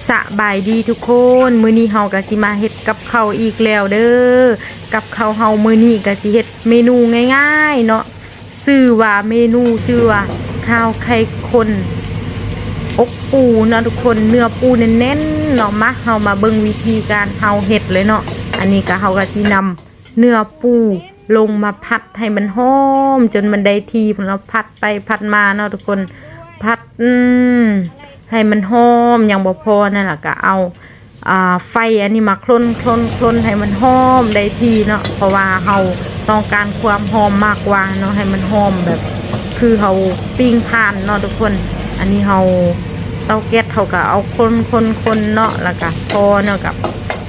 ສະບາຍດີທຸກຄົນ ມື້ນີ້ເຮົາກະຊິມາເຮັດກັບເຂົ້າອີກແລ້ວເດີ. ກັບເຂົ້າເຮົາມື້ນີ້ກະຊິເຮັດເມນູງ່າຍໆເນາະ ຊື່ວ່າເມນູຊື່ວ່າ ຂ່າວໄຂ່ຄົນອົບປູເນາະທຸກຄົນ ເນື້ອປູແໜ້ນໆເນາະ. ມາ ເຮົາມາເບິ່ງວິທີການເຮົາເຮັດເລີຍເນາະ. ອັນນີ້ກະເຮົາກະຊິນຳ ເນື້ອປູລົງມາຜັດໃຫ້ມັນຫອມຈົນມັນໄດ້ທີ່ພຸ້ນເນາະ ຜັດໄປຜັດມາເນາະທຸກຄົນ ຜັດ ອືມ ໃຫ້ມັນຫອມ ຍັງບໍ່ພໍນັ້ນລະກະເອົາ ອ່າ ໄຟອັນນີ້ມາຄົນໆໆໃຫ້ມັນຫອມໄດ້ທີ່ເນາະ ເພາະວ່າເຮົາຕ້ອງການຄວາມຫອມມາກກວ່າເນາະ ໃຫ້ມັນຫອມແບບຄືເຮົາປີ້ງຖ່ານເນາະທຸກຄົນ. ອັນນີ້ເຮົາເຕົາແກັສເຮົາກະເອົາຄົນໆໆເນາະ ລະກະພໍເນາະ ກະ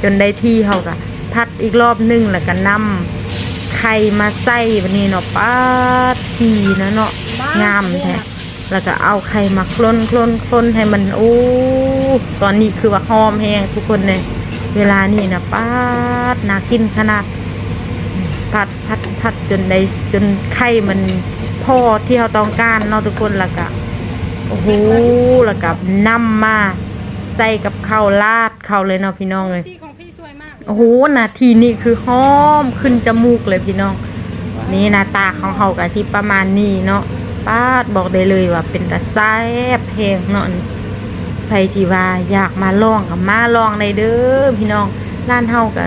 ຈົນໄດ້ທີ່ ເຮົາກະ ຜັດອີກລອບໜຶ່ງ ລະກະນຳໄຂ່ມາໃສ່ບາດນີ້ເນາະ ປາດ ສີນະເນາະ ງາມແທ້. ລະກະເອົາໄຂ່ມາຄົນໆໆໃຫ້ມັນ ໂອ້ ຕອນນີ້ຄືວ່າຫອມແຮງທຸກຄົນເດ ເວລານີ້ນະ ປາດ ໜ້າກິນຂະໜາດ ຜັດໆໆຈົນໄດ້ ຈົນໄຂ່ມັນພໍທີ່ເຮົາຕ້ອງການເນາະທຸກຄົນ. ລະກະ ໂອ້ໂຫ ລະກະນຳມາໃສ່ກັບເຂົ້າ ລາດເຂົ້າເລີຍເນາະພີ່ນ້ອງເອີຍ. ໂອ້ໂຫ ນາທີນີ້ຄືຫອມຂຶ້ນຈະມູກເລີຍພີ່ນ້ອງ. ນີ້ໜ້າຕາຂອງເຮົາກະຊິປະມານນີ້ເນາະ ປາດ ບອກໄດ້ເລີຍວ່າເປັນຕາແຊບແຮງເນາະ. ໃຜທີ່ວ່າຢາກມາລອງກະມາລອງໄດ້ເດີພີ່ນ້ອງ. ຮ້ານເຮົາກະ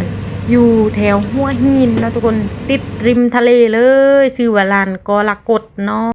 ຢູ່ແຖວຫົວຫີນເນາະທຸກຄົນ ຕິດລິມທະເລເລີຍ ຊື່ວ່າຮ້ານກໍລະກົດເນາະ.